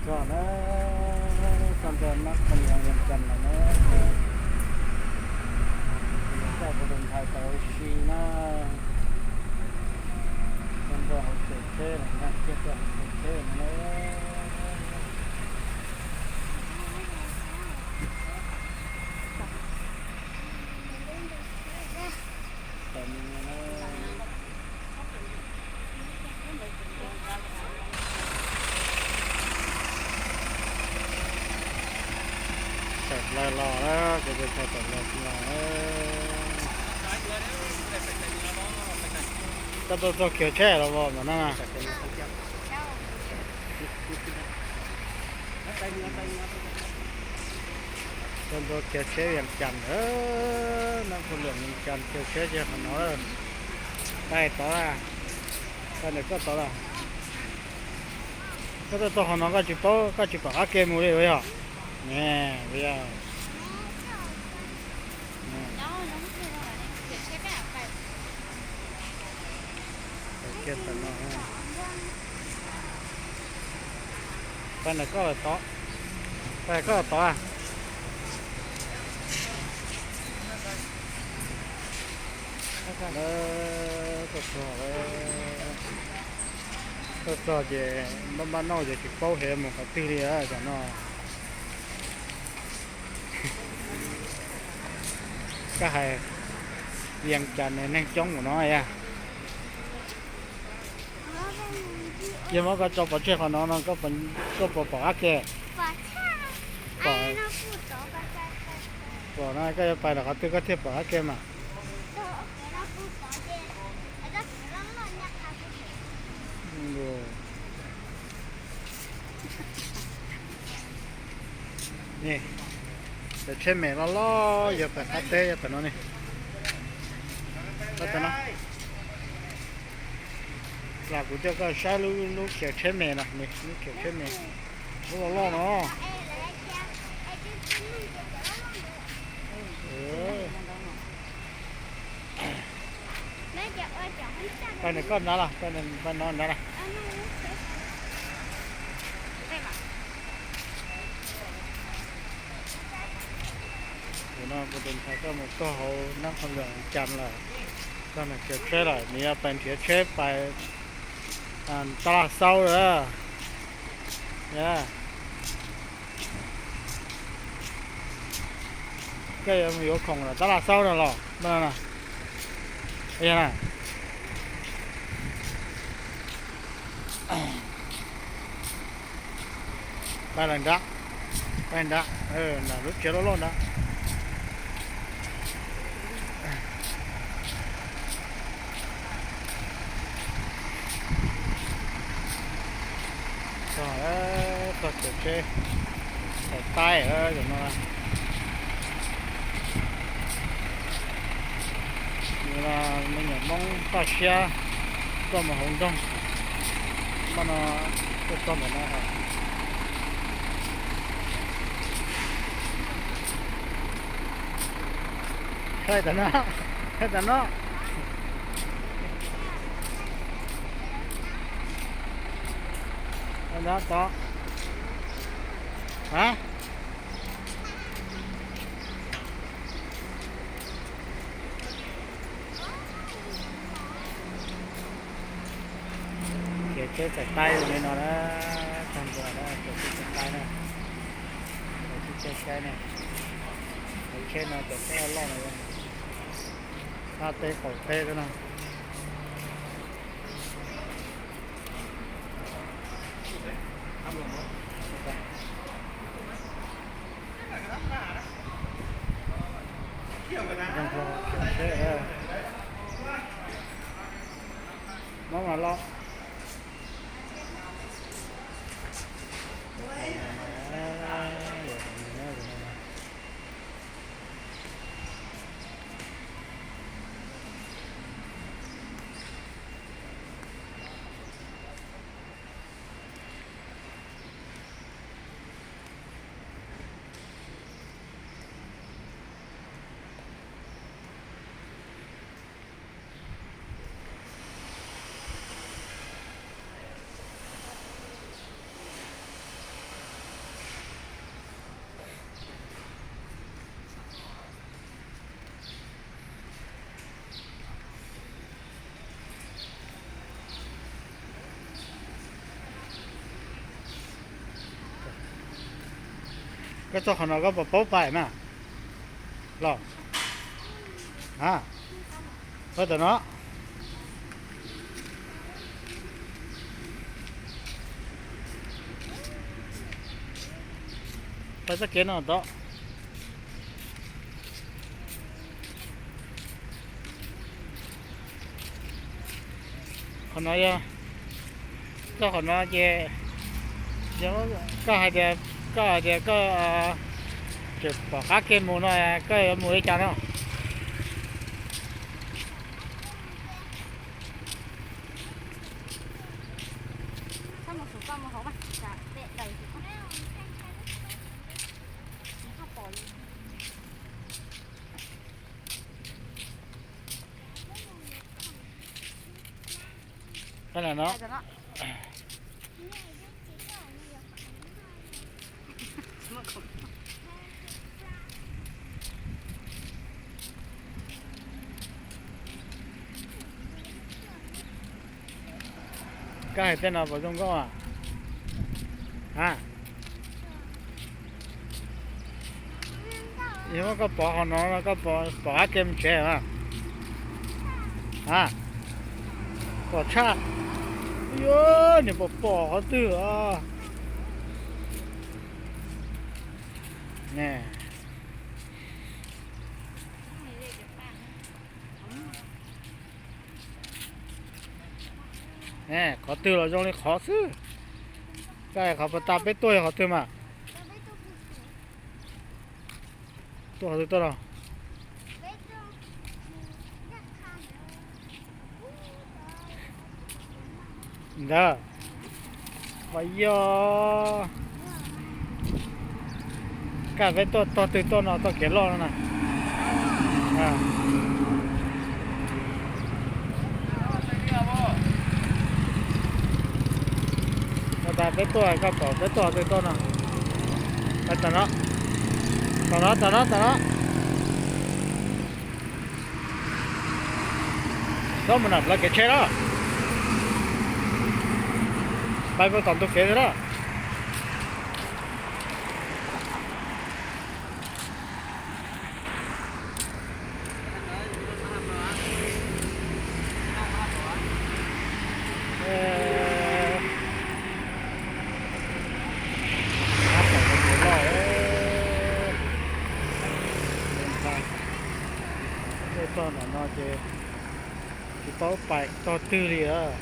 Yog na, txog ntua nab qhov yoov Vias Cas lawm na, coj kuv tus ntxhais tau ua si na, txog ntua hauv tsev tsheb lawm, nyob kiag rau hauv tsev tsheb lawm na. Tawm plaws los, kuv tus ntxhais tawm plaws los. Koj tuaj txog kiag tsheb los mas no na. Tuaj txog kiag tsheb Vias Cas, nab qhov yoov Vias Cas kiag tsheb kiag qhov no. Pais tod, pais ntawm koj tod lawm. Koj tuaj txog qhov no koj tsis paub, koj tsis pom qab ke mus li yog? Ne, yog. Pais ntawm koj los tod, pais koj los tod. Tuaj txog, tuaj txog ces npaj npaj noj ces tsis paub hais mus qhov twg li tam no. Koj hais Vias Cas ne neeg coob mus no yog. Yog muab koj tso pov tseg qhov no no, koj puas pom qab ke? Pom no koj yuav pais los qhov twg koj thiaj pom qab ke mas. Cov tsheb me loj loj yog pem qab teb yog tam no ne. Tam no los kuv coj koj saib lub, lub khiav tsheb me no, lub khiav tsheb me, lub loj loj no. Pais ntawm koj nrad los, pais no nrad los. Tam no kuv tus ntxhais tuaj mus txog hauv nab qhov yoov Vias Cas lawm, txog nram khiav tsheb lawm, nws yuav pais nrhiav tsheb pais Tab Laj Xaub lawm. Koj yuav mus yuav khoom nram Tab Laj Xaub no los? Pais lawm nrad, pais nrad, nram lub tsev loj loj nrad. Txog, txog tsev tsheb Xais Taib tam no. Nws los me nyuam Hmoob toj siab tuaj mus hauv nroog, npaj no tuaj txog ntawm no. Saib tam no, saib tam no. Nyob tod. A, khiav tsheb Xais Taib li no na, tag nrho na, khiav tsheb Xais Taib na, khiav tsheb Xais Taib na, khiav tsheb no cov tsheb loj loj no, nab teb qaum teb xwb na. Zoo, khiav tsheb, mob mas los. Koj txog qhov no koj puas paub pais mas? Los, a, pais tom no. Pais txoj kev no tod. Qhov no yog, txog qhov no ces, koj hais tias, koj hais tias koj tseem pom qab kev mus no, koj yuav mus li cas no? Koj na no. Koj hais tej no puas zoo nkauj a? A, yog muab koj pov qhov no no koj pom qab kev mus tsev mas? A, pom tshaj. Yuav niam pom pom qhov twg os. Ne, qhov twg los zoo li qhov xwb. Koj qhov puas tas peb tuaj yog qhov twg mas? Tuaj qhov twg tuaj los? Ntawd, mas yog kaj peb tuaj tog twg tuaj no txoj kev loj no na. Ua tas peb tuaj, koj pom peb tuaj twg tuaj no. Tom no, tom no, tom no, tom no. Txhob mus nram lawv kev tsheb lawm. Pais puag tom ntug kev xwb lawm. Tuaj txog ntawm no ces tsis paub pais tog twg li lawm.